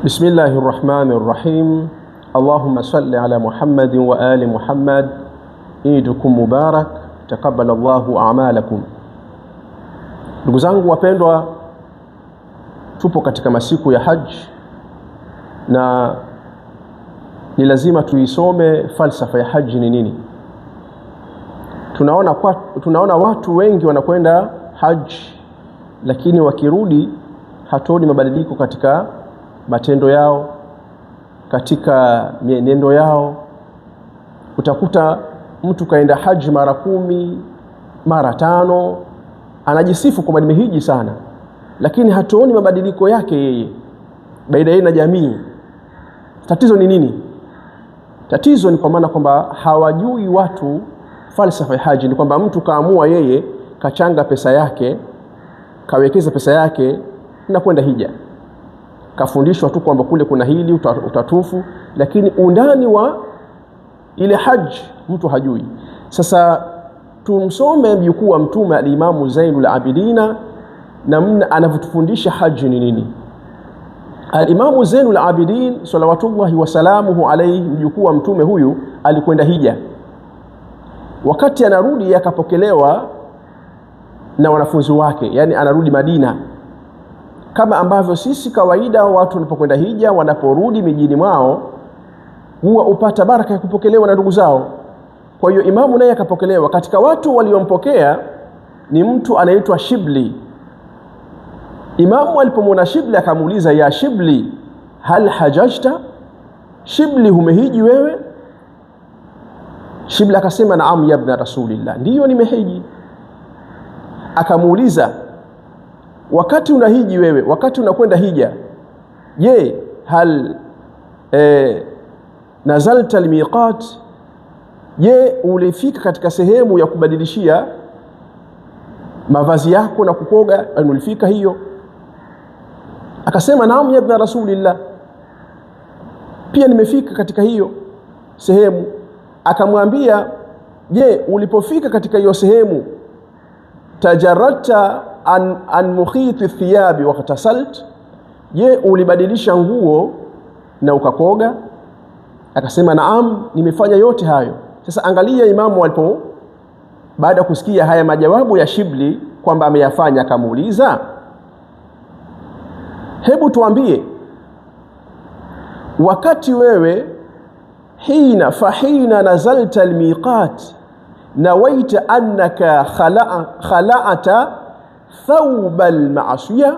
Bismillahir Rahmanir Rahim. Allahumma salli ala Muhammadin wa ali Muhammad. Idukum mubarak, taqabbal Allahu a'malakum. Ndugu zangu wapendwa, tupo katika masiku ya haji na ni lazima tuisome falsafa ya haji ni nini. Tunaona watu wengi wanakwenda haji, lakini wakirudi hatuoni mabadiliko katika matendo yao, katika mienendo yao. Utakuta mtu kaenda haji mara 10, mara 5, anajisifu kwamba nimehiji sana, lakini hatuoni mabadiliko yake yeye baina yeye na jamii. Tatizo ni nini? Tatizo ni kwa maana kwamba hawajui watu falsafa ya haji. Ni kwamba mtu kaamua yeye, kachanga pesa yake, kawekeza pesa yake na kwenda hija, kafundishwa tu kwamba kule kuna hili utatufu, lakini undani wa ile haji mtu hajui. Sasa tumsome mjukuu wa Mtume al-Imamu Zainul Abidina namna anavyotufundisha haji ni nini. Al-Imamu Zainul Abidin salawatullahi wasalamuhu alayhi, mjukuu wa Mtume huyu alikwenda hija. Wakati anarudi akapokelewa na wanafunzi wake, yani anarudi Madina. Kama ambavyo sisi kawaida watu wanapokwenda hija, wanaporudi mijini mwao huwa upata baraka ya kupokelewa na ndugu zao. Kwa hiyo imamu naye akapokelewa. Katika watu waliompokea ni mtu anaitwa Shibli. Imamu alipomwona Shibli akamuuliza, ya Shibli, hal hajajta? Shibli, humehiji wewe? Shibli akasema, naam ya ibn Rasulillah, ndiyo nimehiji. Akamuuliza, wakati unahiji wewe, wakati unakwenda hija, je, hal nazalta almiqat? Je, ulifika katika sehemu ya kubadilishia mavazi yako na kukoga? Ulifika hiyo? Akasema, naam ya ibn Rasulillah, pia nimefika katika hiyo sehemu. Akamwambia, je, ulipofika katika hiyo sehemu tajarrata an mukhiti thiyabi wa ightasalt, je, ulibadilisha nguo na ukakoga? Akasema, naam, nimefanya yote hayo. Sasa angalia imamu alipo, baada kusikia haya majawabu ya Shibli kwamba ameyafanya, akamuuliza, hebu tuambie, wakati wewe hina fahina nazalta almiqat nawaita annaka khala'ata thawba alma'asiya,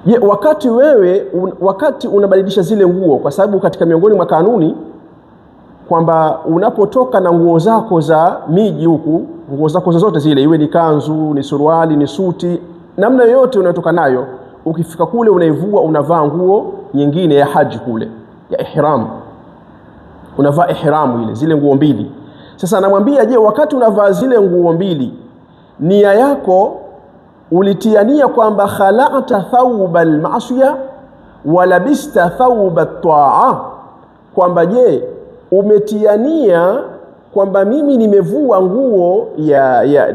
je, wakati wewe wakati unabadilisha zile nguo, kwa sababu katika miongoni mwa kanuni kwamba unapotoka na nguo zako za miji huku, nguo zako zozote zile, iwe ni kanzu, ni suruali, ni suti, namna yoyote unayotoka nayo, ukifika kule unaivua, unavaa nguo nyingine ya haji kule, ya ihram, unavaa ihramu ile, zile nguo mbili. Sasa anamwambia, je, wakati unavaa zile nguo mbili, nia yako ulitiania kwamba khala'ta thawba al-ma'siya wa labista thawba at-ta'a, kwamba je, umetiania kwamba mimi nimevua nguo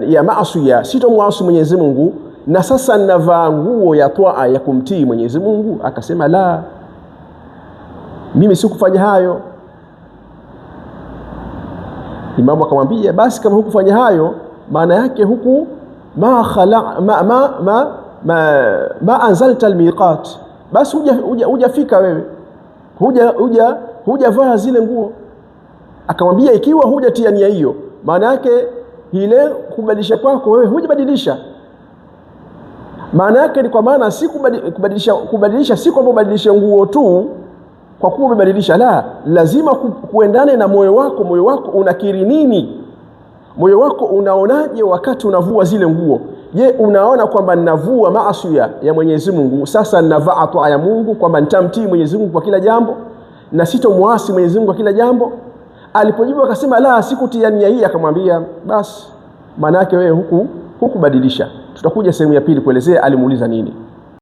ya maasiya, sitomwasi Mwenyezi Mungu, na sasa ninavaa nguo ya toa ya kumtii Mwenyezi Mungu? Akasema, la, mimi sikufanya hayo. Imamu akamwambia, basi kama hukufanya hayo, maana yake huku ma khala ma ma ma ma, ma anzalta almiqat, basi hujafika wewe, hujavaa zile nguo. Akamwambia, ikiwa hujatia nia hiyo, maana yake ile kubadilisha kwako wewe hujabadilisha. Maana yake ni kwa maana si kubadilisha, si kwamba ubadilishe nguo tu kwa kuwa umebadilisha, la, lazima kuendane na moyo wako. Moyo wako unakiri nini? Moyo wako unaonaje wakati unavua zile nguo? Je, unaona kwamba ninavua maasi ya Mwenyezi Mungu, sasa ninavaa toa ya Mungu, kwamba nitamtii Mwenyezi Mungu kwa kila jambo na sitomwasi Mwenyezi Mungu kwa kila jambo? Alipojibu akasema, la, sikutia nia hii. Akamwambia, basi maana yake wewe hukubadilisha. Tutakuja sehemu ya pili kuelezea alimuuliza nini.